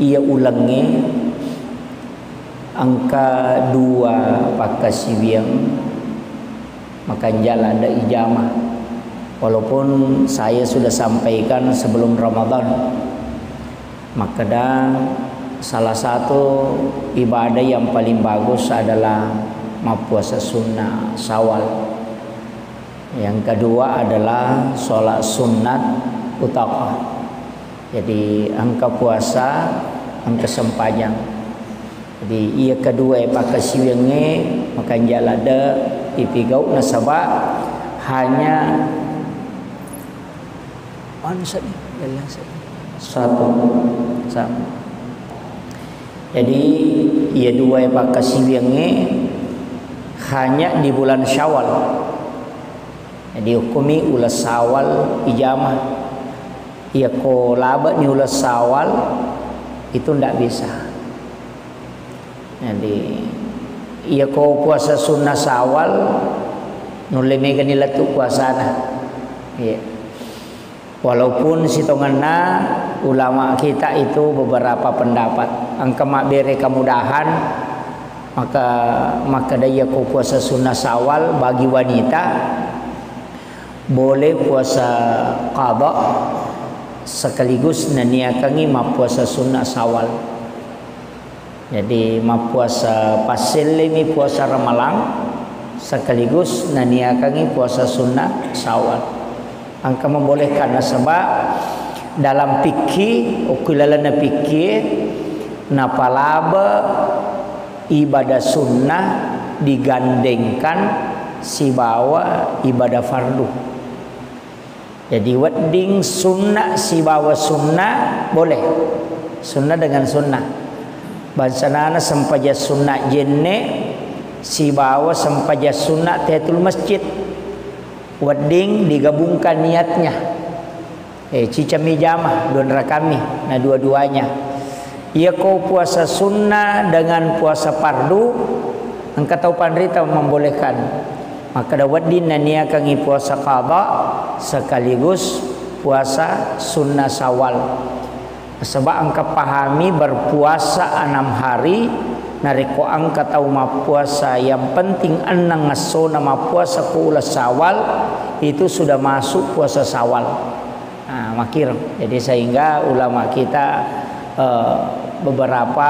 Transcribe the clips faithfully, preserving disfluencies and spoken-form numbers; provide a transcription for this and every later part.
Iya ulengnge engka dua pakkasiwiang makanja ladde ijama. Walaupun saya sudah sampaikan sebelum Ramadan, makkeda salah satu ibadah yang paling bagus adalah mappuasa sunnah Syawal. Yang kedua adalah sholat sunat utaqah. Jadi engka puasa, engka sempajang. Jadi iya kedua pakkasiwiangnge makanja ladde ipigau nasaba hanya anu seddi, satu. Sa-, jadi iya dua pakkasiwiangnge hanya di bulan Syawal. Jadi hukumi uleng Syawal ijama. Iyako labe'ni uleng Syawal itu ndak bisa. Jadi iyako puasa sunnah Syawal nulle megani lettu puasana. Iya. Walaupun sitongenna ulama kita itu beberapa pendapat, engka mabbere kemudahan, maka makkeda iyako puasa sunnah Syawal bagi wanita boleh puasa qada sekaligus naniakangi mappuasa sunnah Syawal. Jadi mappuasa passellemi puasa Ramalang sekaligus naniakangi puasa sunnah Syawal. Engka membolehkan nasaba dalam fikih, okko lalenna fikih, napalaba ibadah sunnah digandengkan sibawa ibadah fardu. Jadi wedding sunnah sibawa sunnah boleh. Sunnah dengan sunnah. Bangsanana sempajang sunnah jenne sibawa sempajang sunnah tahiyatul masjid. Wedding digabungkan niatnya. Eh, cicami jama, dua rakami, na dua-duanya. Iyako puasa sunnah dengan puasa fardu, engka tau panrita membolehkan. Makkeda wedding naniakangi puasa qada sekaligus puasa sunnah Syawal. Sebab engka pahami berpuasa enam hari, narekko engka tau mappuasa yang penting enneng essona mappuasa ko uleng Syawal, itu sudah masuk puasa Syawal. Nah, makkiro. Jadi sehingga ulama kita, eh, beberapa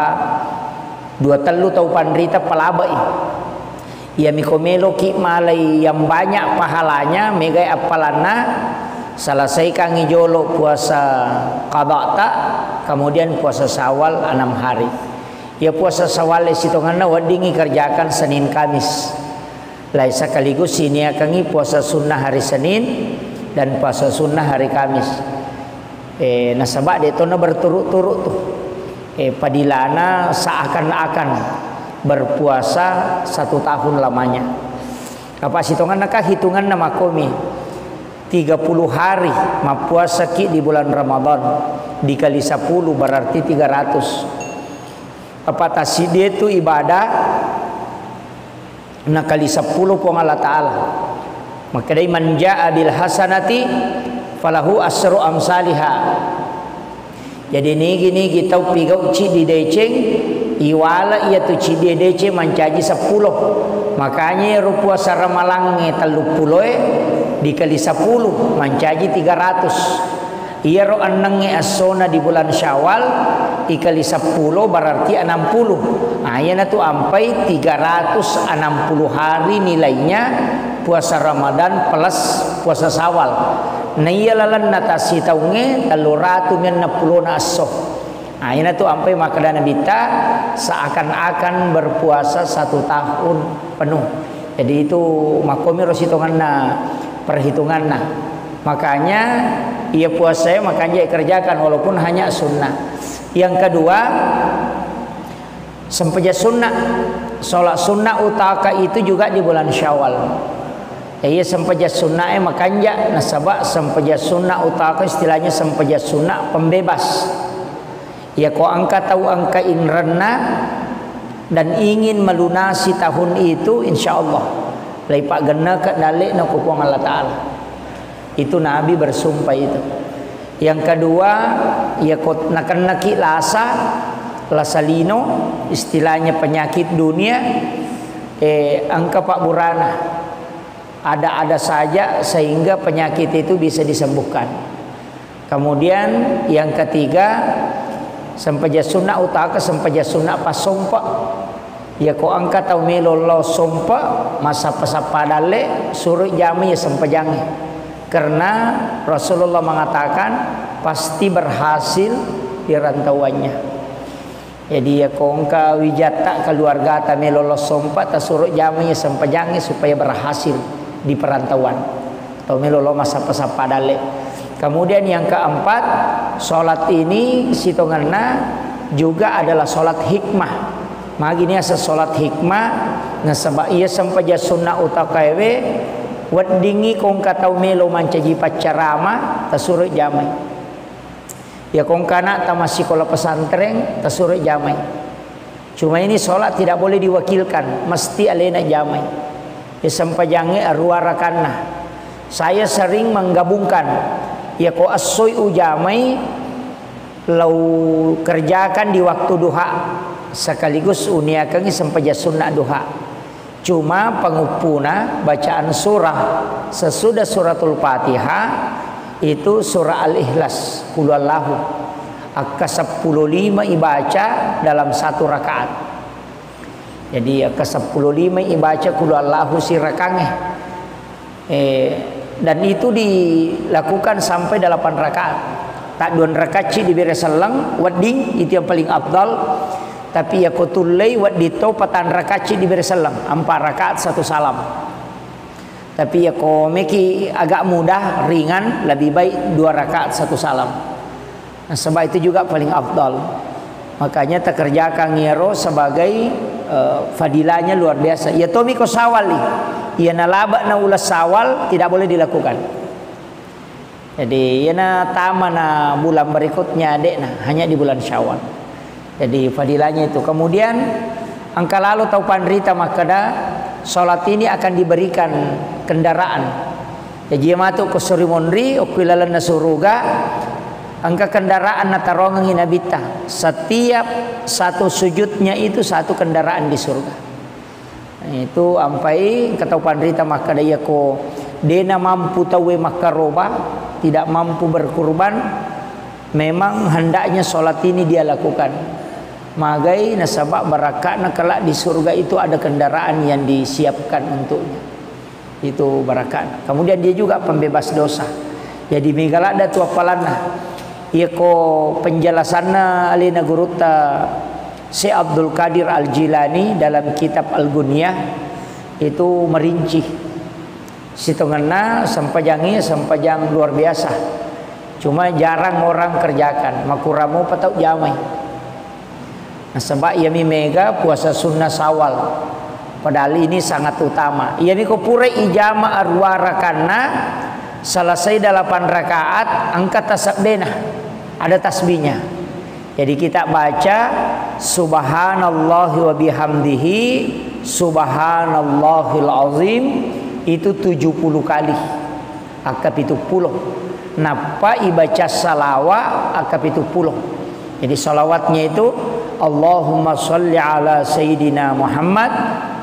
dua tellu tau panrita palabe'i. Iyami ko meloki malai yang banyak pahalanya, megai appalanna, selesaikangi jolo puasa qadata, kemudian puasa Syawal enam hari. Ya puasa Syawal sitongenna weddingi kerjakan Senin Kamis. Lai sekaligus siniakangi puasa sunnah hari Senin dan puasa sunnah hari Kamis. Eh, nasaba de tona berturut-turut tu. Eh, padilana seakan-akan berpuasa satu tahun lamanya. Apa sitonganna kah hitunganna makomi? Tiga puluh hari mappuasaki di bulan Ramadan dikali sepuluh berarti tiga ratus. Apa tasidie tu ibadah nakali sepuluh Puang Allah Ta'ala. Makkedai, "Man jaa bil hasanati falahu asru amsaliha." Jadi nigi-nigi tau pigau ciddi deceng, iwala iya tu ciddi deceng mancaji sepuluh. Makanya ero puasa ramalangnge tellu puloe dikali sepuluh mancaji tiga ratus. Iyaro ennengnge essona di bulan Syawal, ikali sepuluh berarti enam puluh. Nah, iyanatu ampai tiga ratus enam puluh hari nilainya puasa Ramadan plus puasa Syawal. Nah, iya lalenna tassitaungnge tellu ratu mi enneng pulona esso. Nah, iyanatu ampai makkeda Nabitta, seakan-akan berpuasa satu tahun penuh. Jadi itu makkomiro sitonganna perhitunganna. Makanya iya puasanya makanja ikerjakan walaupun hanya sunnah. Yang kedua, sempajang sunnah. Sholat sunnah utaka itu juga di bulan Syawal. Ya, iya sempajang sunnah eh makanja nasaba sempajang sunnah utaka istilahnya sempajang sunnah pembebas. Iyako engka tau engka inrenna dan ingin melunasi tahun itu, insya Allah, leipagenneke dalle'na ku Puang Allah Ta'ala. Itu Nabi bersumpah itu. Yang kedua, iyako nakennaki lasa, Lasalino, istilahnya penyakit dunia, eh, engka pabburana. Ada-ada saja sehingga penyakit itu bisa disembuhkan. Kemudian yang ketiga, sempajang sunna utaka sempajang sunna pasompa. Yako engka tau melo lao sompa, massappa-sappa dalle, suro jamai ya sempajangnge. Karena Rasulullah mengatakan pasti berhasil di rantauannya. Jadi, yako engka wijatta keluargata melo lao sompa, tasuro jamai sempajangnge supaya berhasil di perantauan. Atau melo lao massappa-sappa dalle. Kemudian yang keempat, sholat ini sitongenna juga adalah sholat hikmah. Magi niaseng sholat hikmah, nasaba iya sempajang sunna utakaewe, weddingngi ko engka tau melo mancaji paccarama, tasuro jamai. Yako engka ana'ta massikola pesantren, tasuro jamai. Cuma ini sholat tidak boleh diwakilkan, mesti alena jamai. Ya, sempajangnge arua rakanna. Saya sering menggabungkan, yako essoi ujamai, lau kerjakan di waktu duha, sekaligus uniakangi sempajang sunna duha. Cuma panguppuna bacaan surah sesudah suratul Fatihah itu surah Al-Ikhlas, Qul Huwallahu. Akka seppulo lima ibaca dalam satu rakaat. Jadi, akka seppulo lima ibaca Qul Huwallahu sirakangnge. Eh, dan itu dilakukan sampai delapan rakaat. Tadduan rakacci dibere selleng, wedding, itu yang paling afdal. Tapi yako tullei, wedding to patang rakacci dibere selleng, empat rakaat satu salam. Tapi yako meki agak mudah, ringan, lebih baik dua rakaat satu salam. Nasaba itu juga paling afdal. Makanya takerjakan iyaro sebagai, eh, fadilahnya luar biasa. Iya tomi ko Syawal ni. Iya nalaba na uleng Syawal tidak boleh dilakukan. Jadi, iyana tamana bulan berikutnya de'na, hanya di bulan Syawal. Jadi, fadilahnya itu. Kemudian, engka lalo tau panrita makkeda, salat ini akan diberikan kendaraan. Jaji, iya matu ko suri monri, okko ilalenna suruga, engka kendaraan natarongengi Nabitta. Setiap satu sujudnya itu satu kendaraan di surga. Itu ampai engka tau panrita makkeda, iyako de'na mampu tauwe makkaroba, tidak mampu berkurban, memang hendaknya sholat ini dia lakukan. Magai nasaba barakka'na kelak di surga itu ada kendaraan yang disiapkan untuknya. Itu barakka'na. Kemudian dia juga pembebas dosa. Jadi mega ladda tu appalanna. Iyako penjelasanna alena gurutta Syekh Abdul Qadir Al-Jilani dalam kitab Al-Ghunyah itu merinci. Sitongenna sempajangnge sempajang luar biasa. Cuma jarang orang kerjakan, makurang mopa tau jamai. Nasaba iyami mega puasa sunnah Syawal. Padahal ini sangat utama. Iyami ko pura ijama arua rakanna, selesai delapan rakaat, engka tasebbena. Ada tasbihnya. Jadi kita baca subhanallahi wa bihamdihi, subhanallahil azim, itu tujuh puluh kali. Akka pitu pulo. Nappa ibaca salawa akka pitu pulo. Jadi salawatnya itu, Allahumma salli ala Sayyidina Muhammad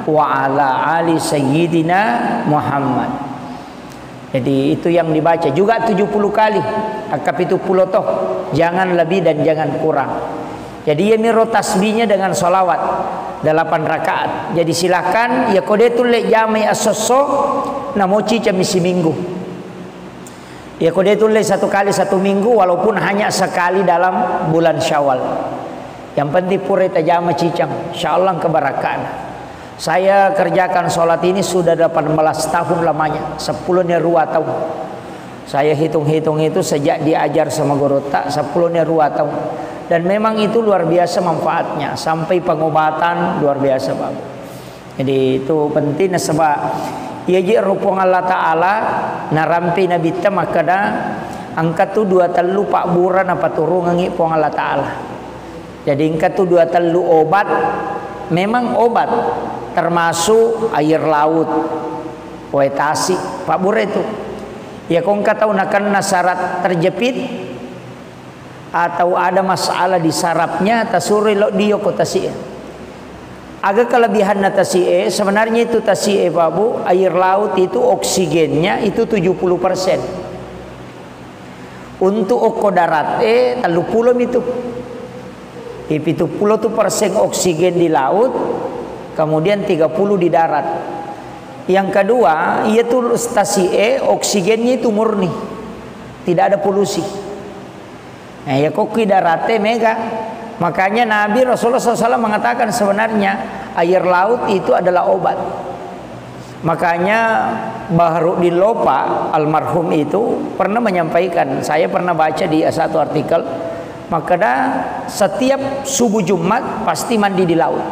wa ala ali Sayyidina Muhammad. Jadi itu yang dibaca juga tujuh puluh kali. Akka pitu pulo toh. Jangan lebih dan jangan kurang. Jadi iyamiro tasbihnya dengan salawat delapan rakaat. Jadi silakan, ya ko de tulle jamai asosso, namo cicami siminggu. Ya ko de tulle satu kali satu minggu, walaupun hanya sekali dalam bulan Syawal. Yang penting pura tajama cicang, insyaallah kebarakana. Saya kerjakan sholat ini sudah delapan belas tahun lamanya, sepuluh ni rua tahun. Saya hitung-hitung itu sejak diajar sama gurutta, sepuluh ni rua tahun. Dan memang itu luar biasa manfaatnya, sampai pengobatan luar biasa bagus. Jadi itu penting nasaba iyaji ro Puang Allah Ta'ala narampe Nabitta makkeda, engka tu dua tellu pabbura napaturungengngi Puang Allah Ta'ala. Jadi engka tu dua tellu obat, memang obat, termasuk air laut, wae tasi, pabbura itu. Ya ko engka tau nakenna syarat terjepit, atau ada masalah di sarafnya, tasuroi lo dio ko tasi'e. Aga kelebihanna tasi'e? Sebenarnya itu tasi'e, Pak Bu, air laut itu oksigennya itu tujuh puluh persen. Untuk okko darat e, tellu pulo mitu. Di pitu pulo tu persen oksigen di laut, kemudian tiga puluh di darat. Yang kedua, iya tu tasi'e oksigennya itu murni. Tidak ada polusi. Nah, ya kokki darate mega. Makanya Nabi Rasulullah sallallahu alaihi wasallam mengatakan sebenarnya air laut itu adalah obat. Makanya Baharuddin Lopa almarhum itu pernah menyampaikan, saya pernah baca di satu artikel, makanya setiap subuh Jumat pasti mandi di laut.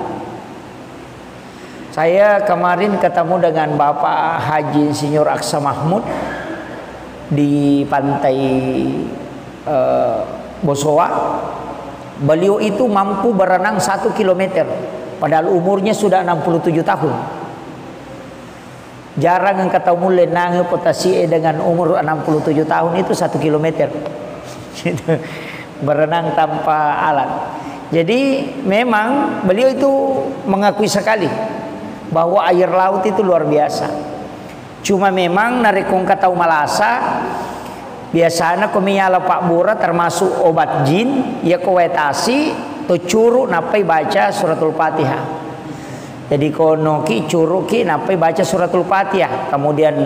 Saya kemarin ketemu dengan Bapak Haji Insinyur Aksa Mahmud di pantai, eh, Bosowa. Beliau itu mampu berenang satu kilometer, padahal umurnya sudah enam puluh tujuh tahun. Jarang engka tau mulle nange potasi'e dengan umur enam puluh tujuh tahun itu satu kilometer. Gitu. Berenang tanpa alat. Jadi memang beliau itu mengakui sekali bahwa air laut itu luar biasa. Cuma memang narekko engka tau malasa, biasana ko miyala pabbura termasuk obat jin, iya ko wae tasi, to curu nappai baca suratul Fatihah. Jadi ko noki curuki nappai baca suratul Fatihah, kemudian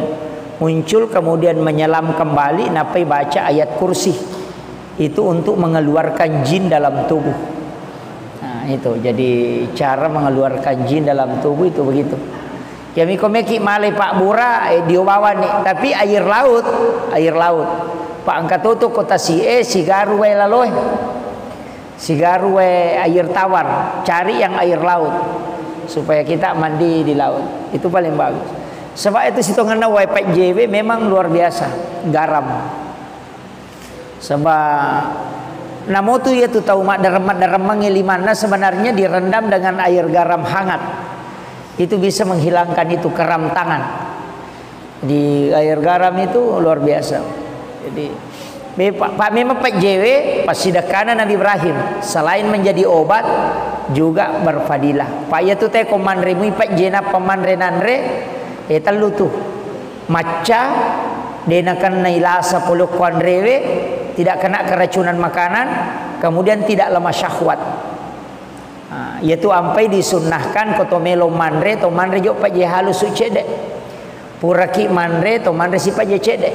muncul, kemudian menyelam kembali nappai baca ayat kursi. Itu untuk mengeluarkan jin dalam tubuh. Nah, itu jadi cara mengeluarkan jin dalam tubuh itu begitu. Yami ko meki malai pabbura, eh, dio bawani, tapi air laut, air laut. Pa engka toto ko tasi'e sigaru wae laloe. Sigaru wae air tawar, cari yang air laut. Supaya kita mandi di laut. Itu paling bagus. Sebab itu sitongenna wae pajjewe memang luar biasa, garam. Sebab namotu iya tu tau madderem-madderemmengngi limanna sebenarnya direndam dengan air garam hangat. Itu bisa menghilangkan itu keram tangan. Di air garam itu luar biasa. Jadi, be-, pa-, pa-, memang pajjewe passidekkana Nabi Ibrahim, selain menjadi obat, juga berfadilah. Pa iya tu te ko manre mui pajjena pamanre nanre, eh, tellu tu. Macca, de nakennai lasa pole ko anrewe, tidak kena keracunan makanan, kemudian tidak lemah syahwat. Nah, iyatu ampai disunnahkan ko to melo manre, to manre jo pajje halusu cedde. Puraki manre, to manre si pajje cedde.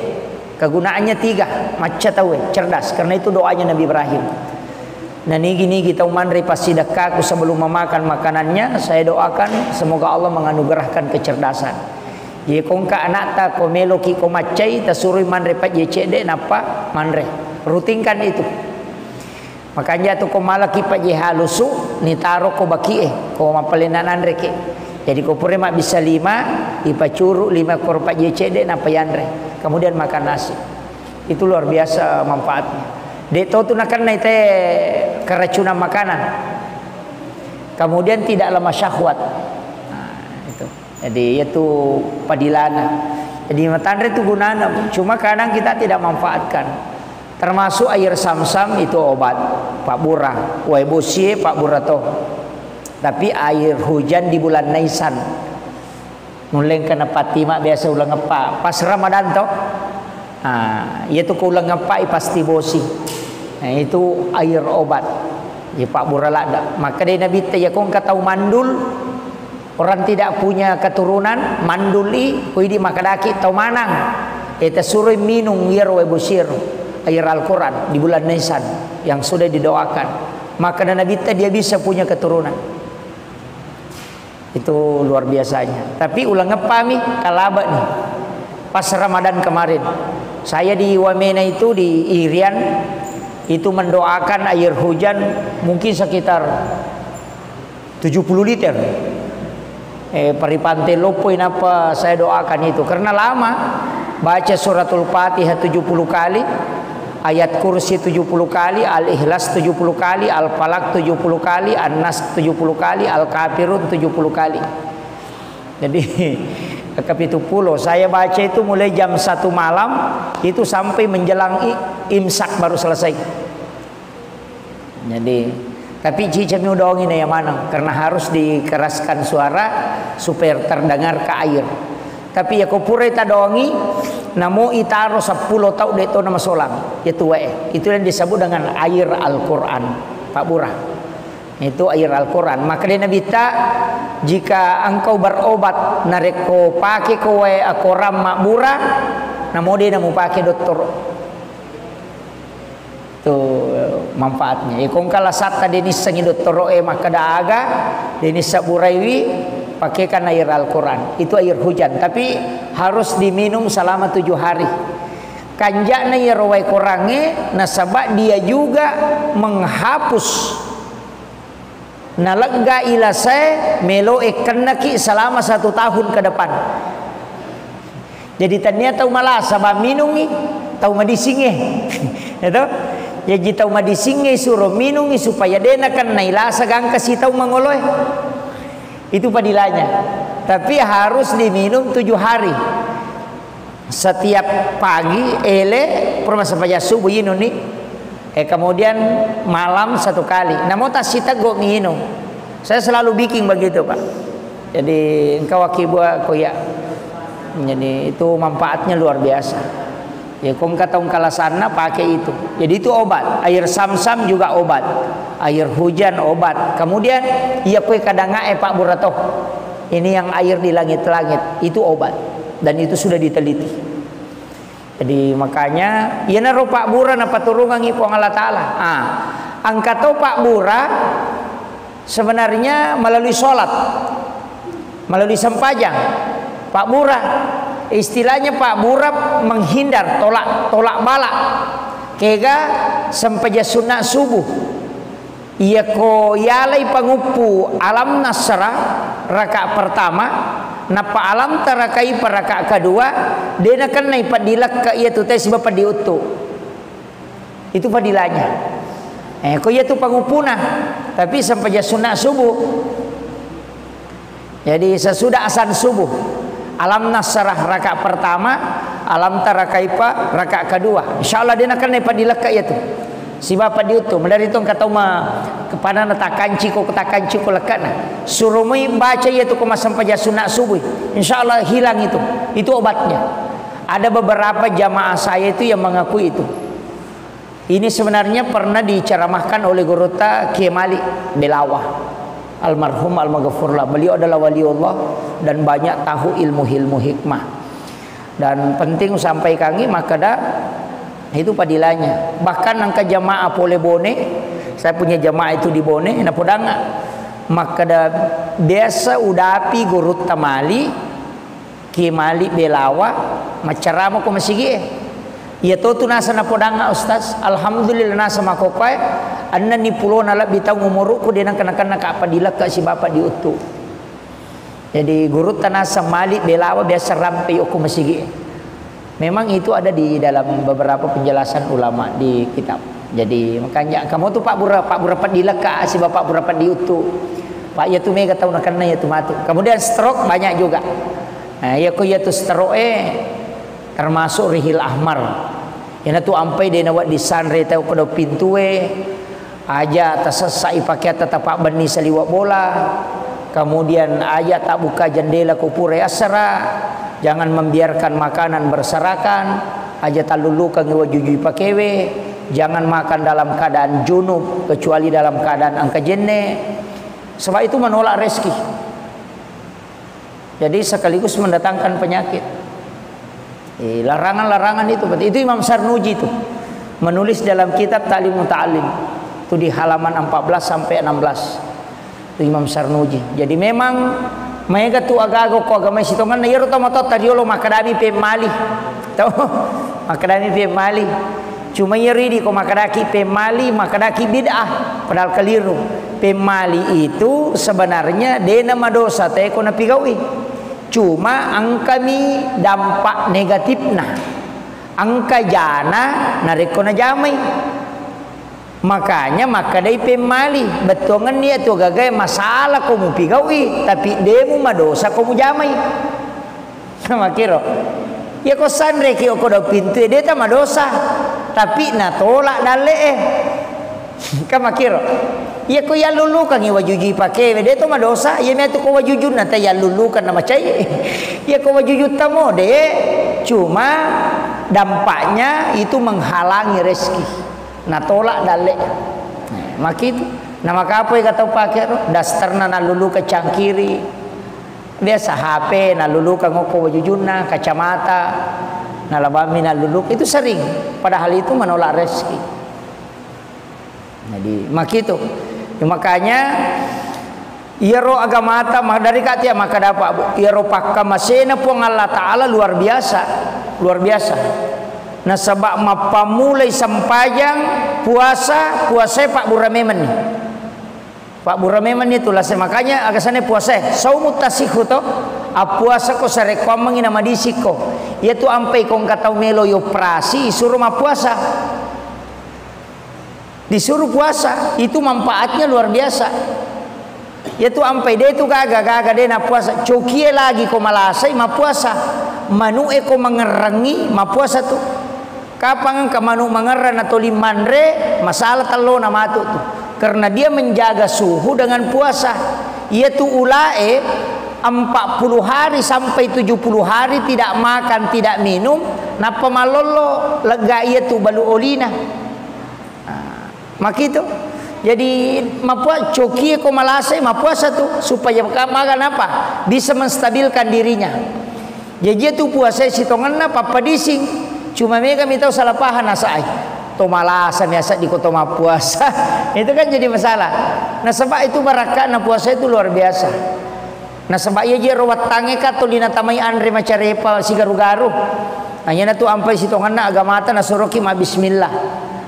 Kegunaannya tiga, macca tauwe, cerdas. Karena itu doanya Nabi Ibrahim. Na nigi-nigi tau manre passidekkaku sebelum memakan makanannya, saya doakan semoga Allah menganugerahkan kecerdasan. Jadi ko engka anakta ko meloki ko maccai, tasurui manre pajje cedde, nappa manre. Rutinkan itu. Makanja tu ko malaki pajje halusu, nitaro ko bakie, ko mappalenna nanreke. Jadi ko pura mabbissa lima, ipacuru lima koro pajje cedde, nappa yanre. Kemudian makan nasi. Itu luar biasa manfaatnya. De to tu nakennai te keracunan makanan. Kemudian tidak lemah syahwat. Nah, itu. Jadi, iyatu padilana. Jadi, matanre tu gunana, cuma kadang kita tidak manfaatkan. Termasuk air samsam itu obat, pabbura. Wae bosie pabbura to. Tapi air hujan di bulan Naisan. Nullengka napatima biasa uleng eppa. Pas Ramadan to. Ah, iyatu ko uleng eppai pasti bosi. Nah, itu air obat. Iya pabbura ladde. Maka dé Nabitta, iya ko engka tau mandul, orang tidak punya keturunan, mandul i, ko idi makkedaki tau manang, eh, tasuroi minung iyaro wae bosiero, air Al-Quran di bulan Naisan yang sudah didoakan. Maka dé Nabitta dia bisa punya keturunan. Itu luar biasanya. Tapi uleng eppami, kalabani. Pas Ramadan kemarin, saya di Wamena itu, di Irian, itu mendoakan air hujan mungkin sekitar tujuh puluh liter. Eh, paripante loppoi nappa saya doakan itu. Karena lama, baca suratul Fatihah tujuh puluh kali, Ayat Kursi tujuh puluh kali, Al-Ikhlas tujuh puluh kali, Al-Falaq tujuh puluh kali, An-Nas tujuh puluh kali, Al-Kafirun tujuh puluh kali. Jadi, kepitu puluh. Saya baca itu mulai jam satu malam, itu sampai menjelang i-, imsak baru selesai. Jadi, tapi cicami udaongi na iya maneng, karena harus dikeraskan suara supaya terdengar ke air. Tapi ya ko purai tadaongi, namo itaro seppulo tau de to namasolang. Ya tuwe. Itu yang disebut dengan air Al-Quran. Pak Bura. Itu air Al-Quran. Maka dia Nabi ta, jika engkau berobat, narekko pake kowe akoram mabbura, namo de namu pake dokter. Tu manfaatnya. Iko engka lasatta de nissengi dottoro'e makkeda aga, de nissabburaiwi, pakaikan air Al-Quran. Itu air hujan, tapi harus diminum selama tujuh hari. Kanja'na iyaro wae korangnge, nasaba dia juga menghapus nalegga ilasae melo e kennaki selama satu tahun ke depan. Jadi tania tau malasa ba minungi tau madisingnge. Ya to? Jaji tau madisingnge suro minungi supaya de nakennai lasa gangka si tau mangoloe. Itu padilanya. Tapi harus diminum tujuh hari. Setiap pagi, ele, pura massempajang subuh inunni. Eh, kemudian malam satu kali. Namo tassiteggo mi inung. Saya selalu bikin begitu, Pak. Jadi, engka wakkibua ko iya. Jadi, itu manfaatnya luar biasa. Ya, ko engka tau engka lasanna, pakai itu. Jadi, itu obat. Air sam-sam juga obat. Air hujan obat. Kemudian, iya kue kadang ae Pak Burato. Ini yang air di langit-langit, itu obat. Dan itu sudah diteliti. Jadi, makanya, iyanaro pabbura napaturungangngi Puang Allah Ta'ala. Ah, engka to pabbura sebenarnya melalui sholat, melalui sempajang. Pabbura, istilahnya pabbura menghindar, tolak, tolak bala. Kega sempajang sunat subuh. Iyako yalai panguppu Alam Nasra raka pertama, nappa Alam Tara Kaifa raka kedua, de nakennai padilekka iyatu tau sibawa padiuttu. Itu fadilahnya. Eh, ko iyatu panguppuna, tapi sempajang sunat subuh. Jadi, sesudah azan subuh, Alam Nasrah raka pertama, Alam Tara Kaifa raka kedua. Insya Allah, de nakennai padilekka iyatu. Sibawa padiuttu, maderri to engka tau ma-, kepanana takanci ko, takanci ko lekkana. Suro moi baca iyatu ko massempajang sunat subuh. Insya Allah hilang itu. Itu obatnya. Ada beberapa jamaah saya itu yang mengakui itu. Ini sebenarnya pernah diceramahkan oleh gurutta Kiai Malik Belawa, almarhum almaghfurlah. Beliau adalah waliullah dan banyak tahu ilmu-ilmu hikmah. Dan penting sampaikangi makkeda itu padilanya. Bahkan engka jamaah pole Bone, saya punya jamaah itu di Bone, napodangnga makkeda biasa udapi gurutta Malik, Kiai Malik Belawa maccarama ko masigi'e. Iya to tu naseng napodangnga, Ustaz, alhamdulillah naseng makkokkoe, ennenni pulona lebbi taung umurukku, de nengka-, nengka-, nengka padilekka sibawa padiuttu. Jadi gurutta naseng Malik Belawa biasa rampe okko masigi'e. Memang itu ada di dalam beberapa penjelasan ulama di kitab. Jadi makanya kamu tu pabbura, pabbura padilekka sibawa pabbura padiuttu. Pak, iya tu mega tau nakenna iya tu matu. Kemudian stroke banyak juga. Nah, iya ko iya tu stroke e termasuk rihil ahmar. Iyana tu ampai de nawedding sanre tau kedo pintue, aja tasessai pakeatta tapabbenni saliweng bola, kemudian aja tabbuka jendela ko pura assara, jangan membiarkan makanan berserakan, aja tallulukangi wajujui pakewe, jangan makan dalam keadaan junub kecuali dalam keadaan engka jenne, sebab itu menolak rezeki. Jadi sekaligus mendatangkan penyakit. Eh, larangan-larangan itu, itu Imam Sarnuji itu menulis dalam kitab Ta'lim Muta'allim. Itu di halaman empat belas sampai enam belas. Itu Imam Sarnuji. Jadi memang maega tu aga-aga ko agama sitonganna, iyaro tomatoatta riolo makkedami pemmali. Tau? Makkedami pemmali. Cuma iya ridi ko makkedaki pemmali, makkedaki bid'ah, padahal keliru. Pemmali itu sebenarnya dena madosa te ko napigaui. Cuma engkami dampak negatifna. Engka jana narekko najamai. Makanya makkedai pemmali, bettuangenni iyatu gagae masalah ko mupigaui, tapi demu madosa ko mujamai. Makiro. Iya ko sanreki okko dau pintue, de ta madosa. Tapi natolak dalle'e. Kan makkiro. Iya ko yallulukangngi wajujui pakewe, de to madosa, iya metu ko wajujunna ta yallulukan na macai. Iya ko wajujutta mo de, cuma dampaknya itu menghalangi rezeki. Natolak dalle. Makitu. Na makapoi ka tau pake ro, dasterna nallulukan cangkiri. Biasa H P nallulukan okko wajujunna, kacamata nalabammi nallulukan. Itu sering. Padahal itu menolak rezeki. Jadi, makitu. Ya, makanya, iyaro agamata, ma-, dari kati ya maka dapat, Bu. Iyaro pakkamasena Puang Allah Ta'ala luar biasa. Luar biasa. Nasaba mappamulai sempajang, puasa, puasai pabbura memenni. Pabbura memenni tu lase. Makanya, agasanna puasai. Saumu tasihhu to, appuasa ko sarekkoammengi na madisikko. Iyatu ampai ko engka tau melo yoperasi, isuro mappuasa. Disuruh puasa, itu manfaatnya luar biasa. Iyatu ampai de tu gaga, gaga de na puasa. Cokie lagi ko malasai, mappuasa. Manu'e ko mangerrangi, mappuasa tu. Kapang engka manu mangerrang natoli manre, masalah tellona matu tu. Karena dia menjaga suhu dengan puasa. Iyatu ulae empat puluh hari sampai tujuh puluh hari tidak makan, tidak minum, nappa mallollo, lega iyatu balu olina. Nah, makitu. Jadi, mapua-, cokie ko malasai, mappuasa tu, supaya ka-, maga napa? Bisa menstabilkan dirinya. Jaji tu puasa sitongenna pappadising. Cuma mega mi tau salah paham nasai. To malasa mi asaddi ko to mappuasa. Itu kan jadi masalah. Nasaba itu barakka'na puasa itu luar biasa. Nasaba iya jero wattangnge ka tuli natamai anre macarepa sigaru-garu. Nah, iyana tu ampai sitongenna agamata nasuroki mabbismillah.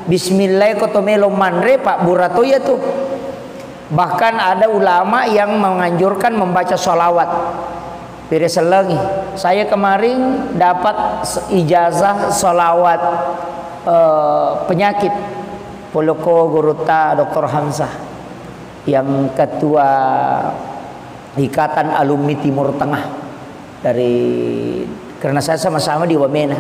Bismillah ko to melo manre, pabbura to iya tu. Bahkan ada ulama yang menganjurkan membaca salawat. Pire sellengi. Saya kemarin dapat se-, ijazah salawat, eh, penyakit. Poloko gurutta doktor Hamzah yang ketua Ikatan Alumni Timur Tengah dari, karena saya sama-sama di Wamena.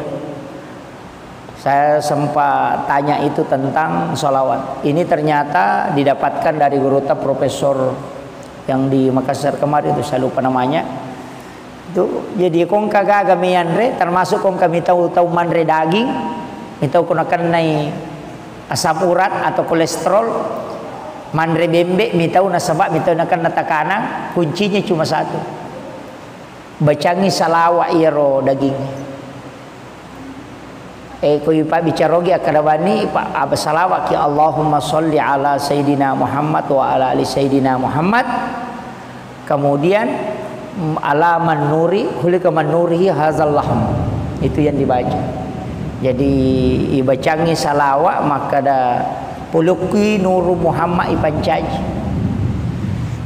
Saya sempat tanya itu tentang salawat. Ini ternyata didapatkan dari gurutta profesor yang di Makassar kemarin itu, saya lupa namanya. Itu, jadi ko engka gaga mianre, termasuk ko engka mitau tau manre daging, mitau ko nakennai asam urat atau kolesterol, manre bembe mitau nasaba mitau nakenna tekanan, kuncinya cuma satu. Bacangi salawat iyaro daging. Eh, ko ipabbicarogi akkeda bani, pa-, apa salawat ki, Allahumma sholli ala Sayyidina Muhammad wa ala ali Sayyidina Muhammad. Kemudian, mm, ala man nuri, khuliqa man nurihi hazal lahm. Itu yang dibaca. Jadi, ibacangi salawat, makkeda, "Polokkui Nuru Muhammad ipancaji."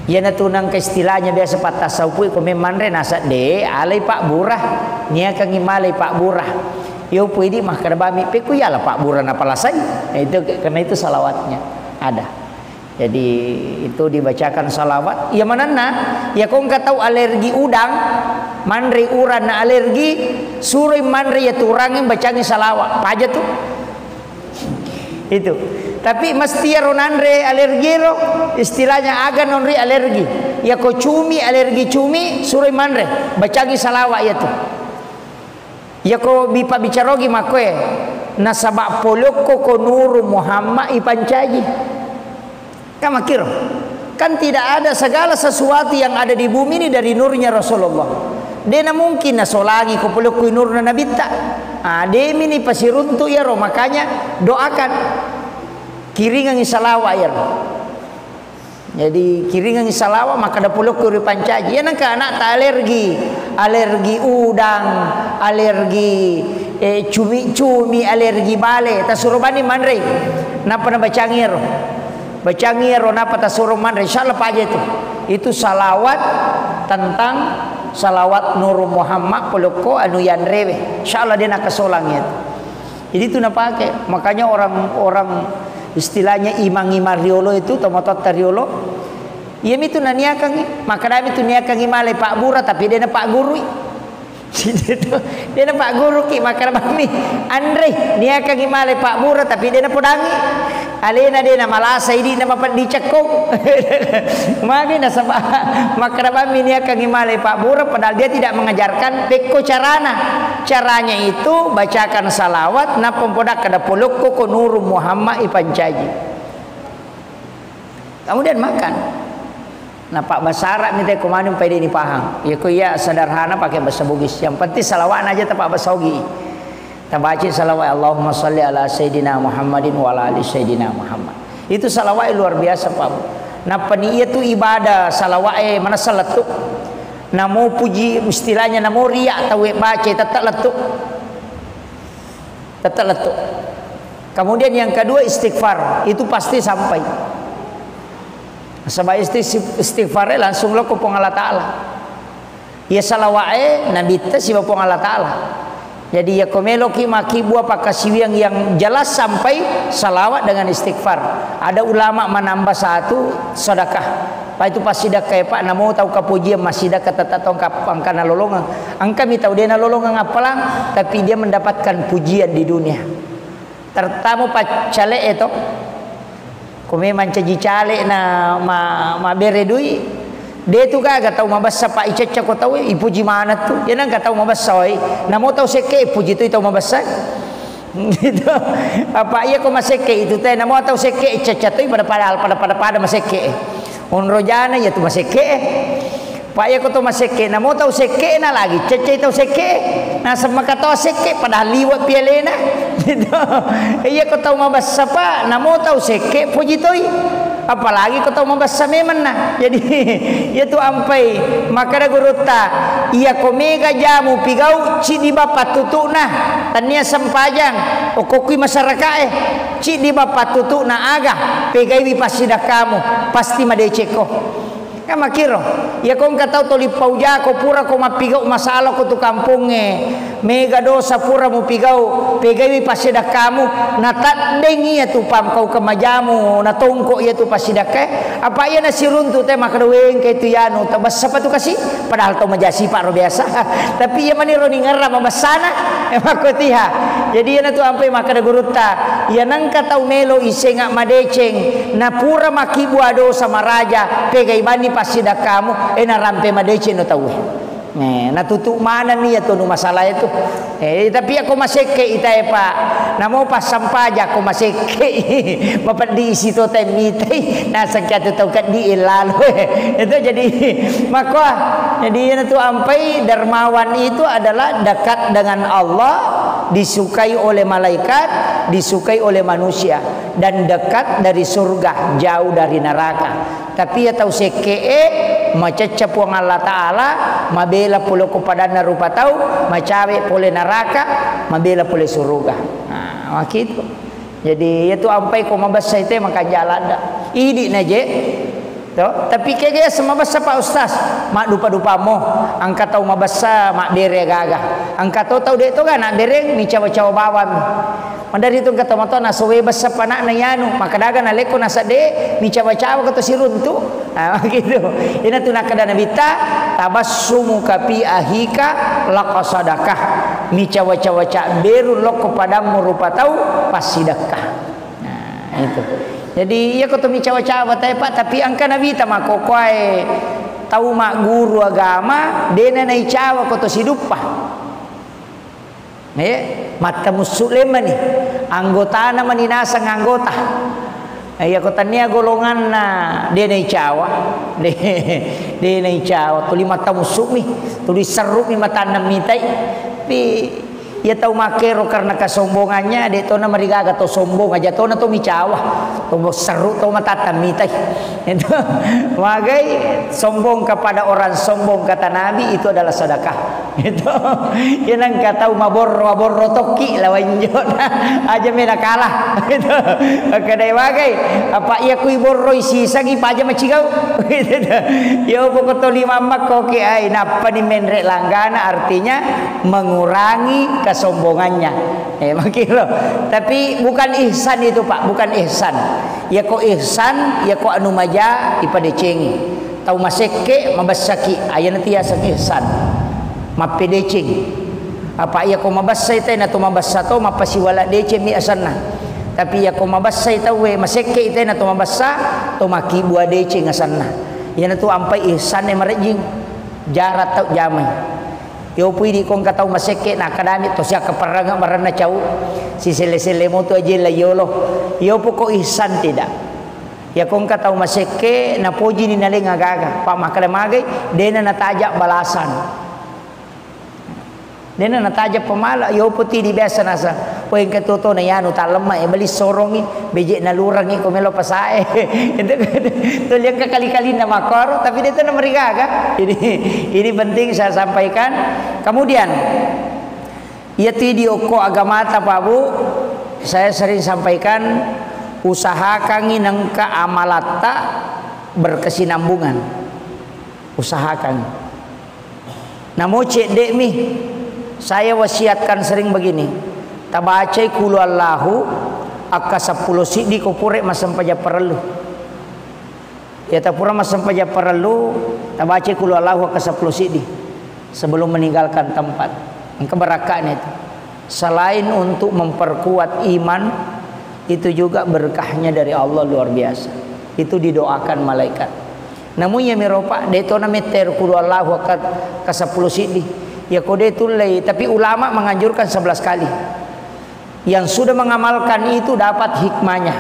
Iyana tu nangka istilahnya biasa pattasaupu ko memmanre nasa de, alai pabbura. Niakangi malai pabbura. Yo pui di makkeda bami, "Pekku yala pabbura napalasai." Nah, itu, karena itu salawatnya ada. Jadi, itu dibacakan salawat. Iya manenna, iya ko engka tau alergi udang, manre urang na alergi, suroi manre iya tu urangeng bacangi salawat. Paja tu. Itu. Tapi mesti iyaro nanre alergi ro, istilahnya aga nonri alergi. Iya ko cumi, alergi cumi, suroi manre, bacangi salawat iya tu. Iyako bipabbicarogi makkoe, nasaba polokko ko Nuru Muhammad ipancaji. Kan makkiro. Kan tidak ada, segala sesuatu yang ada di bumi ini dari nurnya Rasulullah. Dena mungkin nasolangi ko polokkoi nurna nabitta. Ah, demi ni pasiruntu iyaro, makanya doakan. Kiringangi salawat iyaro. Jadi, kiringengngi salawat, makkeda polokku ri pancaji. Iya nengka anakta alergi, alergi udang, alergi, eh, cumi-cumi, alergi bale. Tasuro bani manrei. Nappa nabacangi ero. Bacangi ero, nappa tasuro manre. Insya Allah paja itu. Itu salawat tentang salawat Nuru Muhammad polokko anu yanrewe. Insya Allah dia nakasolang itu. Jadi itu napake. Makanya orang-orang istilahnya imang-imang riolo itu, tomatoatta riolo, iyami tu naniakangi, makkedami tu niakangi malai pabbura, tapi de napaggurui. De'na pagguruki, makkeda bammi, anre, niakangi male pabbura, tapi de'na podangi. Alena de'na malasa, idi'na mapeddi cekkong. Magi nasaba makkeda bammi niakangi male pabbura, padahal dia tidak mengajarkan pekko carana. Caranya itu bacakan salawat, nappa podakkeda polokko ko Nurung Muhammad ipancaji. Kemudian makan. Napabbasara mi te ko maneng pai de' ni pahang. Iya ko iya sederhana pakai bahasa Bugis. Yang penting salawatna aja tapabbasa Ogi. Tabaca salawat, "Allahumma salli ala Sayyidina Muhammadin wa ala ali Sayyidina Muhammad." Itu salawat luar biasa, Pak Bu. Nappa ni iya tu ibadah salawat e manessa lettu. Namo puji, istilahnya namo riya tau e baca tetap lettu. Tetap lettu. Kemudian yang kedua istighfar, itu pasti sampai. Sebab isti-, istighfar e langsung lokko Puang Allah Ta'ala. Iya salawat e nabitta siba Puang Allah Ta'ala. Jadi iya ko meloki makkibua pakkasiwiang yang jelas sampai salawat dengan istighfar. Ada ulama menambah satu sedekah. Pak, itu passidekka e, Pak, namo tau kapujiang massidekka tetap tongka angka nalolongeng. Engkami tau de' nalolongeng appalang, tapi dia mendapatkan pujian di dunia. Terutama paccale e to. Ko memang caji cale na ma-, mabbere dui. De' tu gaga tau mabessa, Pak, icecca ko tau e, ipuji maneng tu. Iya nengka tau mabessa, oi. Namo tau sekke, ipuji tu tau mabessa. Gitu. Apa iya ko masekke itu te, namo tau sekke, icecca tu pada-pada, pada-pada, pada masekke. Onro jana iya tu masekke. Pak, iya ko tau masekke, namo tau sekke na lagi, ceccai tau sekke. Naseng maka tau sekke, padahal liwe' pi alena. Gitu. Iya ko tau mabessa, Pak, namo tau sekke, puji toi. Apalagi ko tau mabessa memang na. Jadi, iya tu ampai, makkeda gurutta, iya ko mega jamu pigau, ciddi bappa tutuna, tania sempajang, okkokkui masyarakat e, ciddi bappa tutuna aga, pegaiwi passidekkamu, pasti madecekko. Kan makkiro, iya ko engka tau toli paujako, pura ko mappigau masalah ko tu kampongnge, mega dosa pura mupigau, pegaiwi passidekkamu, nataddengi iya tu pam kau kemajamu, natongko iya tu passidekka, apa iya nasiruntu te makkeda, "Wengke tu yanu, tabessa pa tu kasi?" Padahal tau maja sipa ro biasa. Tapi iya maniro ningerra mabessana, makkotiha. Jadi iya natu ampai makkeda gurutta, iya nengka tau melo isenga madeceng, napura makkibua dosa maraja, pegai banni passidekkamu, e narampe madeceng no tauwe. Eh, natutu manenni iya tonu masalah itu. Eh, tapi iya ko masekke ita e, Pak. Namo passampaja ko masekke. Mapeddi isi to temmitai. Naseng ki atu tau keddi lalo. Itu jadi makko. Jadi iya natu ampai dermawan itu adalah dekat dengan Allah, disukai oleh malaikat, disukai oleh manusia, dan dekat dari surga, jauh dari neraka. Tapi iya tau sekke'e, macecca Puang Allah Ta'ala, mabela pole ko padanna rupa tau, macawe pole neraka, mabela pole suruga. Nah, makkitu. Jadi, iya tu ampai ko mabessa ite makanja ladda. Idi na je. To, tapi kega iya mabessa, Pak Ustaz? Maddupa-dupamo, engka tau mabessa mabbere gaga. Engka to tau de to ga nabbereng, micawa-cawa bawang. Maderri tu engka tomatoa nasowe bessa pana'na iyanu, makkeda aga nalekko nasedde, micawa-cawa ko to siruntu. Ah, gitu. Ina tu nakkeda Nabitta, "Tabassumuka fi ahika laka sadakah." Micawa-cawa cabberu lokko padammu rupa tau passidekka. Nah, itu. Jadi, iya ko to micawa-cawa tae, Pak, tapi engka Nabitta makkokkoe tau magguru agama, dena naicawa ko to siduppa. Eh, mattamussu lemmani. Anggotana mani naseng anggota. Eh, iya ko tania golonganna de naicawa. De, de naicawa. Tuli mattamussu mi. Tuli serru mi matanna mitai. Tapi iya tau makkero karena kesombongannya, de tona marigaga to sombong aja tona to micawa. To serru to matatta mitai. Itu magai sombong kepada orang sombong, kata Nabi, itu adalah sedekah. Itu. Iya nengka tau maborro, maborro tokki lawan jona. Aja mena kalah. Itu. Kedai wagai. Apa iya kui borroi sisangi paja macigau. Itu. Iya pokok to lima makko ke ai, nappa ni menre langgana, artinya mengurangi kesombongannya. Eh, makiro. Tapi bukan ihsan itu, Pak, bukan ihsan. Iya ko ihsan, iya ko anu maja ipadecengi. Tau masekke mabessaki, ayana tiaseng ihsan. Mappedeceng. Apa iyako mabessai tau, na to mabessa to, mappasiwala deceng mi asenna. Tapi iyako mabessai tauwe, masekke i tau, na to mabessa to, makkibua deceng asenna. Iyanatu ampai ihsanna marejjing. Jarak tau jamai. Yopo idi ko engka tau masekke, na kadami to siakka paranga baranna cau. Siselle-selle moto aje la yolo. Yopo ko ihsan tidak. Iyako engka tau masekke, napojini naleng agaga. Pa makkeda magai, dena nataja balasan. Dena nataja pemala, yopo tidi biasa nasa. Wah, engka toto na yanu tallemma e, beli sorongi, beje nalurangi ko melo pasae. Itu to liangka kali-kali na makoro, tapi dia tu na marigaga. Ini, ini penting saya sampaikan. Kemudian, iya tidi okko agamata, Pak Bu, saya sering sampaikan, usahakangi nengka amalatta berkesinambungan. Usahakan. Namo cedde'mi, saya wasiatkan sering begini, tabacai kulu Allahu akka seppulo siddi ko pura massempajang parellu. Ya, tapura massempajang parellu, tabacai kulu Allahu akka seppulo siddi sebelum meninggalkan tempat. Engka barakka'na itu. Selain untuk memperkuat iman, itu juga berkahnya dari Allah luar biasa. Itu didoakan malaikat. Namun ya miropa, de to na metteru kulu Allahu akka, ka seppulo siddi. Ya ko de tullei, tapi ulama menganjurkan sebelas kali. Yang sudah mengamalkan itu dapat hikmahnya.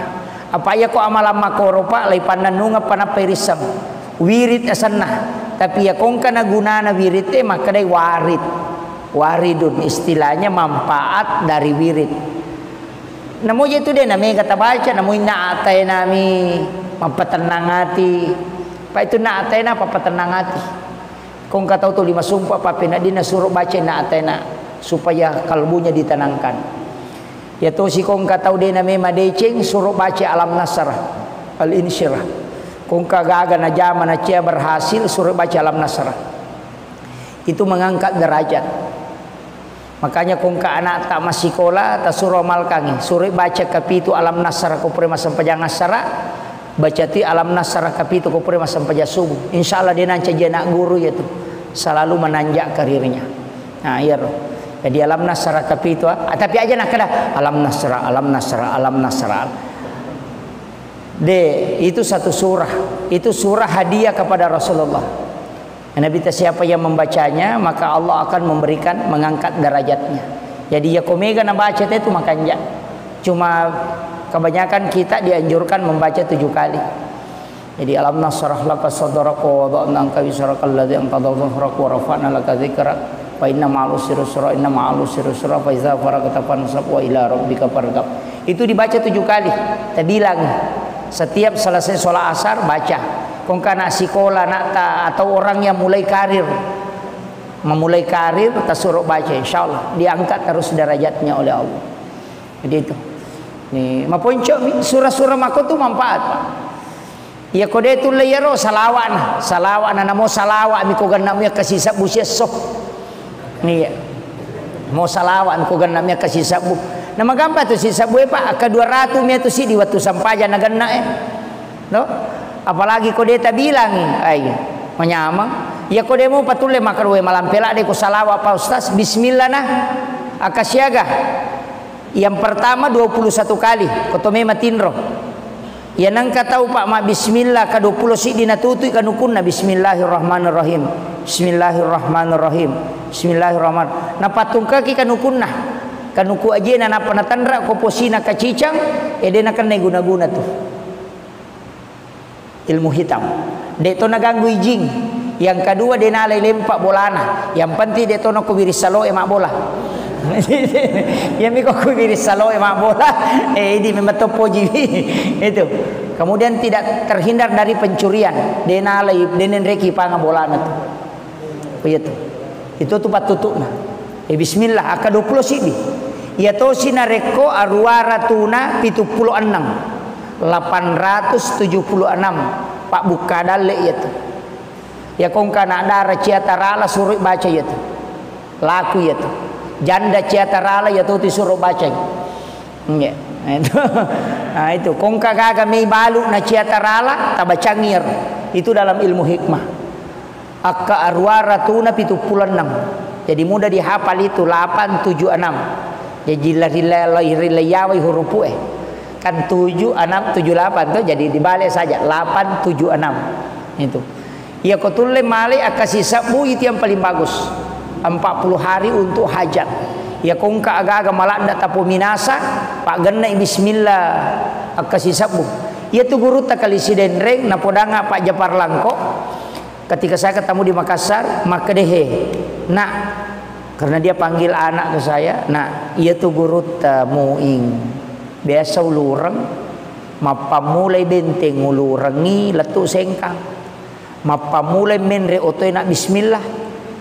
Apa ya ko amalan makoro, Pak, lai pannennungeng panappai risseng. Wirid asenna. Tapi ya ko engka na gunana wirid e, makkedai warid. Waridun, istilahnya manfaat dari wirid. Namo je tu de na mega tabaca, namo inna atainami mappatennang ati. Pa itu na ataina pappatennang ati. Ko engka tau tuli masumpa pappeneddinna suro baca inna ataina supaya kalbunya ditenangkan. Ya tosi ko engka tau de na mema deceng, suro baca Alam Nasrah, Al-Insyirah. Ko engka gaga najama nacia berhasil, suro baca Alam Nasrah. Itu mengangkat derajat. Makanya ko engka anakta massikola, tasuro amalkangi. Suroi baca kapitu Alam Nasrah ko pura massempajang assara, baca ti Alam Nasrah kapitu ko pura massempajang subuh. Insya Allah de nancaji anak guru ya tu. Selalu menanjak karirnya. Nah, iya ro. Jadi Alam Nasrah kapitu, ah, tapi aja nakkeda Alam Nasrah, Alam Nasrah, Alam Nasrah. De, itu satu surah. Itu surah hadiah kepada Rasulullah. Nabi ta, siapa yang membacanya, maka Allah akan memberikan, mengangkat derajatnya. Jadi, ya ko mega nabaca te tu makanja. Cuma kebanyakan kita dianjurkan membaca tujuh kali. Jadi, alam nasyrah laka sadrak wa wada'na anka wizrak alladzi anqadha dhahrak wa rafa'na laka dzikrak. Fa inna ma'al usri yusra, inna ma'al usri yusra, fa idza faragta fansab wa ila rabbika farghab. Itu dibaca tujuh kali. Tabilang, setiap selesai sholat asar, baca. Ko engka anak sikola, anakta, atau orang yang mulai karir, memulai karir, tasuro baca, insya Allah diangkat terus derajatnya oleh Allah. Jadi itu. Ni, maponco mi, surah-surah mako tu manfaat, Pak. Iya ko de tulle iyaro, salawa'na, salawa'na, namo salawa'mi ko genna'mu iya kasi sabbu siesso. Iya. Mo salawa'mi ko genna'mu iya kasi sabbu. Na magampa tu sisabbu e, Pak, akka dua ratu mi tu siddi wettu sampajang na genna e. No? Apalagi ko de tabilangi. Ai, manyameng. Iya ko de mo patulle makkeda, "We, malampe ladde ko salawa, Pak Ustaz, bismillah na." Akka siaga? Yang pertama dua puluh satu kali, ko to mema tinro. Iya nengka tau, Pak, mabbismillah, ka dua puluh siddi natutui kanukunna, "Bismillahirrahmanirrahim. Bismillahirrahmanirrahim. Bismillahirrahman." Napattungkaki kanukunna. Kanuku ajena nappa natanra ko posina kacicang, e de nakenna guna-guna tu. Ilmu hitam. De to naganggu ijing. Yang kedua, de nalai lempa bolana. Yang penting de to nako wiris saloe mabbola. Iya mi ko ku wiris saloe mabbola. Eh, idi memang to poji. Itu. Kemudian tidak terhindar dari pencurian. De nalai, de nenreki panga bolana tu. Iya tu. Itu tu pattutu'na. Eh, bismillah, akka dua puluh siddi. Iya tosi narekko aruwa ratuna pitu pulo enneng. Lapan ratus tujuh puluh enam. Pabbukka dalle iya tu. Iya ko engka anak dara cia tarala suroi baca iya tu. Laku iya tu. Janda cia tarala iya tu suro bacai. Nggih. Nah, itu. Nah, itu. Ko engka gaga mei balu na cia tarala, tabacangi iyaro. Itu dalam ilmu hikmah. Akka aruwa ratuna pitu pulo enneng. Jadi mudah dihafal itu, delapan tujuh enam. Jadi lari-, lari-, lari-, lari-, yawai hurupu e. Kan tujuh enam tujuh delapan tuh, jadi dibalik saja, delapan tujuh enam. Itu. Iya ko tulle male akkasi sebbu, itu yang paling bagus. Empat puluh hari untuk hajat. Iya ko engka aga-aga maladda tapominasa, paggenna bismillah akkasi sebbu. Iya tu gurutta kali Sidenreng, napodanga Pak Japar Langko. Ketika saya ketemu di Makassar, makkeda, "He, Nak," karena dia panggil anak ke saya, "Nak, iya tu gurutta Muing. Biasa ulureng, mappammulai benteng ulurengngi lettu Sengkang. Mappammulai menre otoe na bismillah.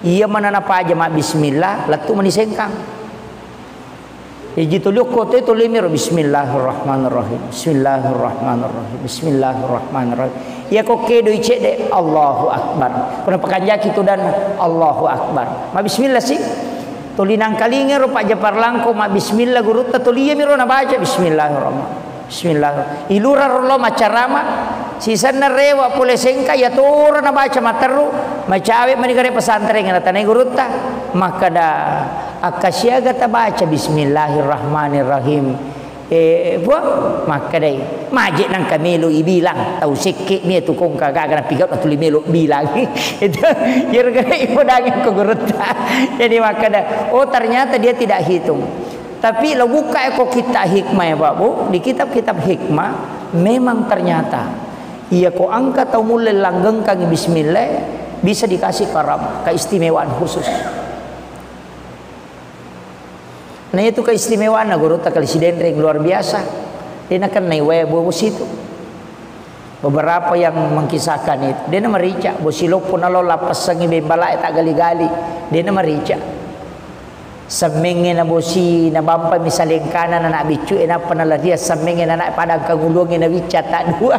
Iya mana napaja ma bismillah, lettu mani Sengkang." Jaji tuli okko toi tuli miro, "Bismillahirrahmanirrahim. Bismillahirrahmanirrahim. Bismillahirrahmanirrahim." Iya ko kedoi cedde, "Allahu Akbar." Ko napakanjaki tudanna, "Allahu Akbar." Ma bismillah si. Tuli nangkalinga ro Pak Japar Langko ma bismillah gurutta, tuli iya miro nabaca, "Bismillahirrahmanirrahim. Bismillah." Ilura ro lo maccarama, sisenna rewa pole Sengkang, iya toro nabaca matteru, macawe mani gare pesantren, natanai gurutta, makkeda, "Akkasiaga tabaca Bismillahirrahmanirrahim?" Eh, Puang, makkedai, "Maje nangka melo ibilang, tau sekke mi tu kongka gaga napigau natuli melo bilang." Itu, iyaro gare ipodangi ko gurutta. Jadi makkeda, oh, ternyata dia tidak hitung. Tapi lo buka ko kitab hikmah ya, Pak Bu, di kitab-kitab hikmah memang ternyata iya ko engka tau mulle langgengkangi bismillah, bisa dikasih karamah, keistimewaan khusus. Nah, itu keistimewaanna gurutta kali Sidenreng, luar biasa. De nakennai wae bosi tu. Beberapa yang mengkisahkan itu, de namarica, bosi loppo nalo lappessangi bembalae taggali-gali, de namarica. Semmengnge na bosi, na bampa misalengkana na anak biccu e, nappa nalaria semmengnge na anak padang kanguluangnge na wicca tak dua.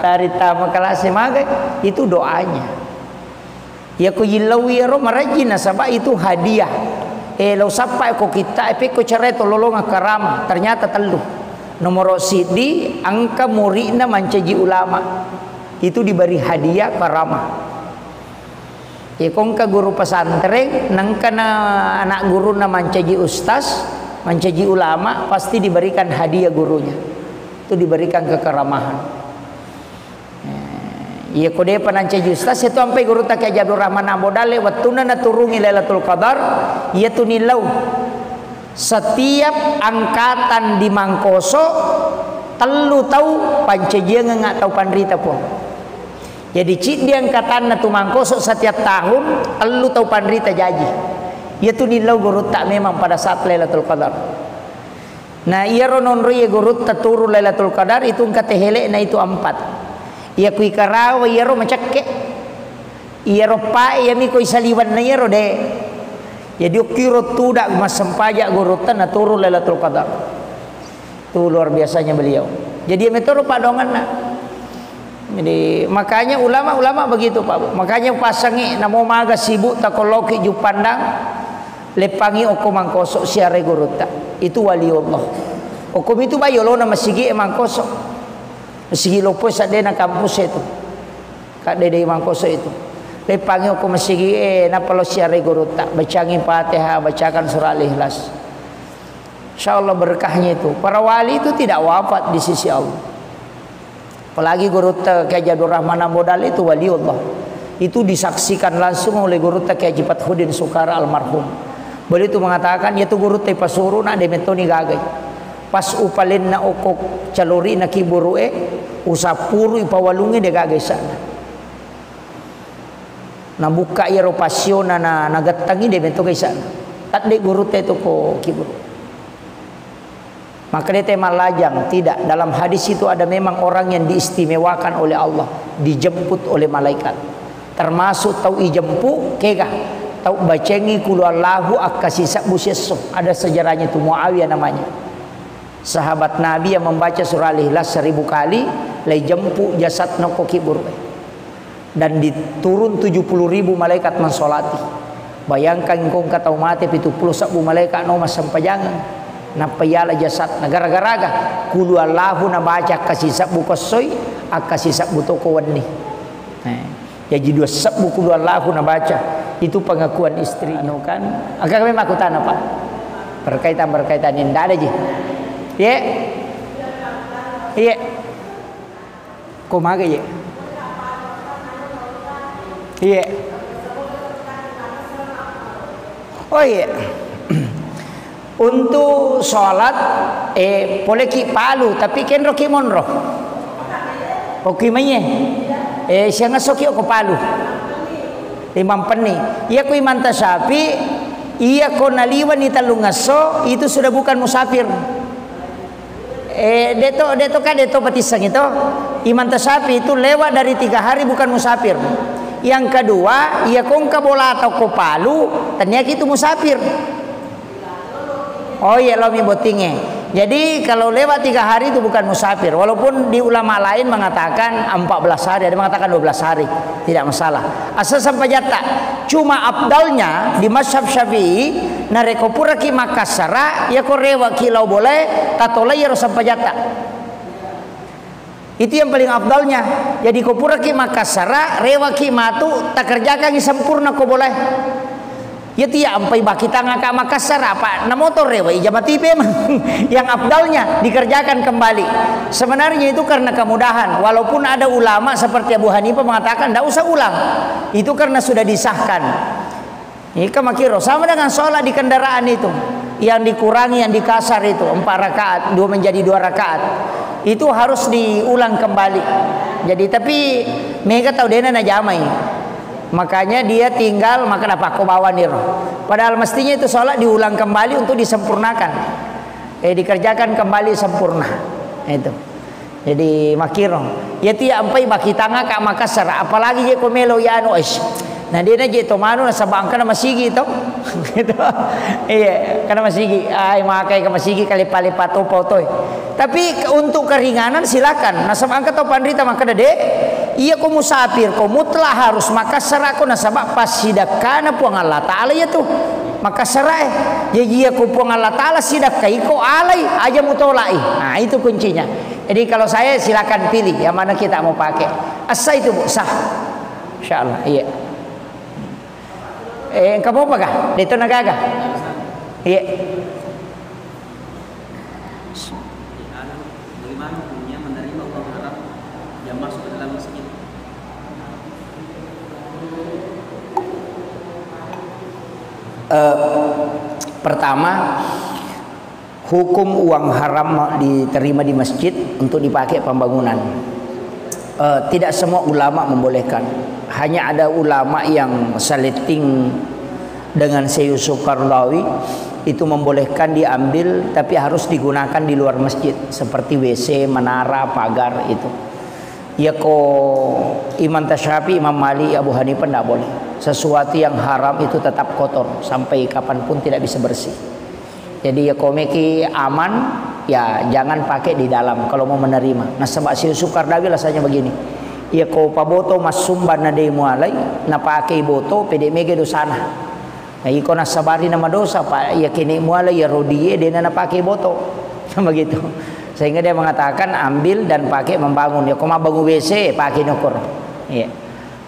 Lari tama kelas e magai, itu doanya. Iya ko yillau iyaro marajji nasaba itu hadiah. Eh, lau sappa ko kitta, eh, pekko cerai to lolonga karama, ternyata tellu. Nomoro siddi, engka muridna mancaji ulama. Itu diberi hadiah karama. Iya ko engka guru pesantren, nengka na anak guruna mancaji ustaz, mancaji ulama, pasti diberikan hadiah gurunya. Itu diberikan kekeramahan. Eh, iya ko depa nancaji ustaz, itu ampai gurutta Kiai Haji Abdul Rahman Ambo Dalle, wettunna naturungi Lailatul Qadar, iya tu nillau. Setiap angkatan di Mangkoso, tellu tau pancajiangengnga tau panrita, Puang. Jadi, ciddi angkatanna tu Mangkoso setiap tahun, tellu tau panrita jaji. Iya tu nillau gurutta memang pada saat Lailatul Qadar. Nah, iyaro nonroi gurutta turu Lailatul Qadar itu engka tehele'na itu empat. Iya kui Karawa iyaro macekke. Iyaro pae iyami koi saliwenna iyaro de. Jadi okkiro tuda massempajang gurutta na turu Lailatul Qadar. Itu luar biasanya beliau. Jadi iya metoro padonganna. Jadi, makanya ulama-ulama begitu, Pak Bu. Makanya pasangi namo maga sibuk takolloki Juppandang, leppangi okko Mangkoso siarai gurutta. Itu waliullah. Okko mitu bai yolona masigi e Mangkoso. Masigi loppo saddena kampus itu. Kadde dei Mangkoso itu. Leppangi okko masigi e, nappa lo siarai gurutta. Bacangi Fatihah, bacakan surah Al-Ikhlas. Insya Allah berkahnya itu. Para wali itu tidak wafat di sisi Allah. Apalagi gurutta Kiai Haji Abdul Rahman Ambo Dalle itu waliullah. Itu disaksikan langsung oleh gurutta Kiai Haji Fathuddin Sukara almarhum. Beliau itu mengatakan, iya tu gurutta ipasuru na de metoni gagai. Pas upalenna okko calori na kiburu e, usappuru ipawalungi de gagai sana. Nabukka iyaro passiona na, nagettangi de metto gaisana. Tadde gurutta itu ko kiburu. Maka de te mallajang, tidak. Dalam hadis itu ada memang orang yang diistimewakan oleh Allah, dijemput oleh malaikat. Termasuk tau ijempu, kega? Tau bacengi kulu Allahu akkasi sebbu siesso. Ada sejarahnya itu, Muawiyah namanya. Sahabat Nabi yang membaca surah Al-Ikhlas seribu kali, lai jempu jasad nokko kiburu. Dan diturun tujuh puluh ribu malaikat mensolati. Bayangkan, engka tau mate pitu puluh sebbu malaikat no massempajangeng. Nappa yala jasad, na gara-garaga kulu Allahu nabaca akkasi sebbu kossoi, akkasi sebbu toko wenni. Eh, jaji dua sebbu kulu Allahu nabaca. Itu pengakuan istri, anu kan. Agak memang aku tanya, Pak. Berkaitan-berkaitan ini, ndak ada ji. Iya. Iya. Ko maga, iya. Iya. Oh, iya. Untuk sholat, eh, poleki palu, tapi kenroki monro. Oki maiye. Eh, siang esso ki ko palu. Limang penni. Iya ko Imam Syafi'i, iya ko naliwani tellung esso, itu sudah bukan musafir. Eh, deto, deto ka, deto patisseng itu. Imam Syafi'i itu lewat dari tiga hari bukan musafir. Yang kedua, iya ko engka bola atau ko palu, tania ki itu musafir. Oh iya, lo mi bottingnge. Jadi, kalau lewat tiga hari itu bukan musafir. Walaupun di ulama lain mengatakan empat belas hari, ada mengatakan dua belas hari. Tidak masalah. Asal sempajatta. Cuma afdalnya di mazhab Syafi'i, narekko puraki makassara, iya ko rewaki lao bolae, tatolai iyaro sempajatta. Itu yang paling afdalnya. Jadi, ko puraki makassara, rewaki matu, takerjakangi sempurna ko bolae. Iya tiya ampai baki tangaka makassara, apa na motor rewa, ija mati memang. Yang afdalnya dikerjakan kembali. Sebenarnya itu karena kemudahan. Walaupun ada ulama seperti Abu Hanifah mengatakan, "Ndak usah ulang." Itu karena sudah disahkan. Ika makiro, sama dengan sholat di kendaraan itu. Yang dikurangi, yang dikasar itu, empat rakaat, dua menjadi dua rakaat. Itu harus diulang kembali. Jadi, tapi mega tau dena najamai. Makanya dia tinggal, maka dapat ko bawani ro. Padahal mestinya itu sholat diulang kembali untuk disempurnakan. Eh, dikerjakan kembali sempurna. Itu. Jadi, makiro. Iya tiya ampai baki tangaka makassara, apalagi je ko melo iyanu, eish. Na dena je to manu nasaba engkana masigi to. Gitu. Iya, kana masigi. Ai, makai ka masigi kalepa-lepa topa otoe. Tapi ke-, untuk keringanan silakan. Nasaba engka to panrita makkeda, "De, iya ko musafir, ko mutlak harus makassara ko nasaba passidekkana Puang Allah Taala iya tu." Makassara e. Jaji iya ko Puang Allah Taala sidekkai ko alai, aja mutolai. Nah, itu kuncinya. Jadi, kalau saya silakan pilih yang mana kita mau pakai. Asa itu, Bu, sah. Insya Allah, iya. Eh, engka mopa kah? Deto nagaga? Iya. Bagaimana hukumnya menerima uang haram yang masuk ke dalam masjid? Eh, pertama, hukum uang haram diterima di masjid untuk dipakai pembangunan. Eh, tidak semua ulama membolehkan. Hanya ada ulama yang saleting dengan Syekh Yusuf Qaradawi, itu membolehkan diambil, tapi harus digunakan di luar masjid, seperti W C, menara, pagar itu. Iya ko Imam Syafi'i, Imam Malik, Abu Hanifah ndak boleh. Sesuatu yang haram itu tetap kotor, sampai kapanpun tidak bisa bersih. Jadi, iya ko meki aman, ya jangan pakai di dalam kalau mau menerima. Nasaba Syekh Yusuf Qaradawi alasannya begini. Iya ko paboto massumba na de mualai, napakei boto, pede mega dosana. Nah, iko nassabari na madosa, Pak, iya kene mualai iyaro die, dena napakei boto. Begitu. Sehingga dia mengatakan, "Ambil dan pakai membangun." Ya, ko mabbangun W C, pakai nokor. Iya.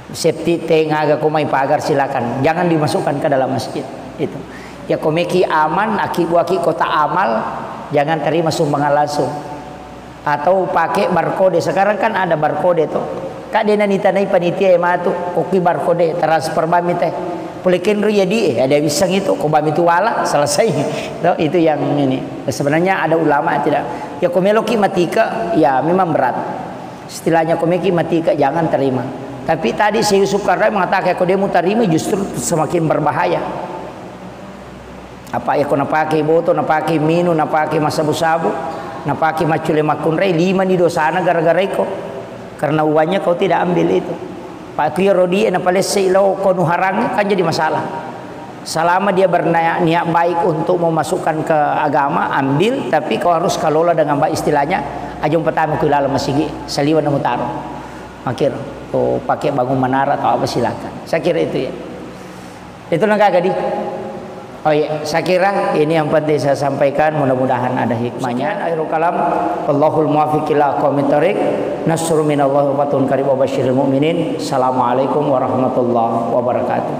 Septic tank aga ko mai pagar, silakan. Jangan dimasukkan ke dalam masjid. Itu. Ya, ko meki aman, aki buaki kota amal, jangan terima sumbangan langsung. Atau pakai barcode. Sekarang kan ada barcode tuh. Kak, dena nitanai panitia e matu, koki barcode, transfer bami teh. Pole kenro jadi, eh, ada wisang itu, ko bami tu wala, selesai. Tuh, itu yang ini. Sebenarnya ada ulama tidak. Ya, ko meloki matika, ya memang berat. Istilahnya ko meki matika, jangan terima. Tapi tadi Syekh Yusuf Qaradawi mengatakan, ko demu terima justru semakin berbahaya. Apa iya ko napake boto, napake minu, napake massabu-sabu, napake maccule makkunrai, lima ni dosana gara-gara iko. Karena uangnya kau tidak ambil itu. Pak, ku iyaro die napalessei lao ko nuharang, kan jadi masalah. Selama dia berniat, niat baik untuk memasukkan ke agama, ambil, tapi kau harus kelola dengan baik, istilahnya, aja mupatama ku laleng masigi, saliweng na mutaro. Makir, ko pake bangun menara atau apa, silakan. Saya kira itu ya. Itu nengka gadi. Oh iya, saya kira ini yang penting saya sampaikan, mudah-mudahan ada hikmahnya. Sekian akhirul kalam. Wallahul muwaffiq ila aqwamit thariq. Nasrun minallahi wa fathun qarib wa basyiril mu'minin. Assalamualaikum warahmatullahi wabarakatuh.